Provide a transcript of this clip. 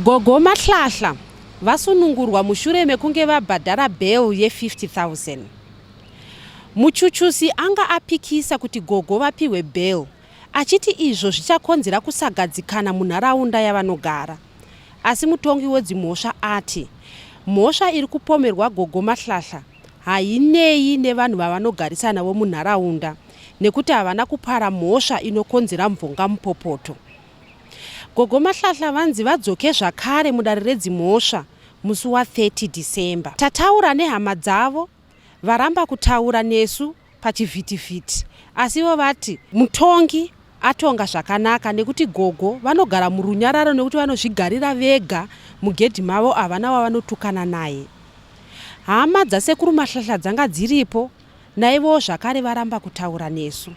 Gogo Mahlahla vasunungurwa mushure mekunge vabhadhara bail ye 50,000. Muchuchusi anga apikisa kuti gogo vapihwe bail achiti izvo zvichakonzera kusagadzikana munharaunda yavanogara. Asi mutongi wedzimhosva ati mhosva iri kupomerwa Gogo Mahlahla hainei nevanhu vavanogarisana navo munharaunda nekuti havana kupara mhosva inokonzera mvongamupopoto. Gogo Mahlahla vanzi vadzoke zvakare mudare redzimhosva musi wa 30 December. Tataura nehama dzavo varamba kutaura nesu pachivhitivhiti asi ivo vati mutongi atonga zvakanaka nekuti gogo vanogara murunyararo nekuti vanozvigarira vega mugedhi mavo havana wavanotukana naye. Hama dzasekuru Mahlahla dzanga dziripo naivowo zvakare varamba kutaura nesu.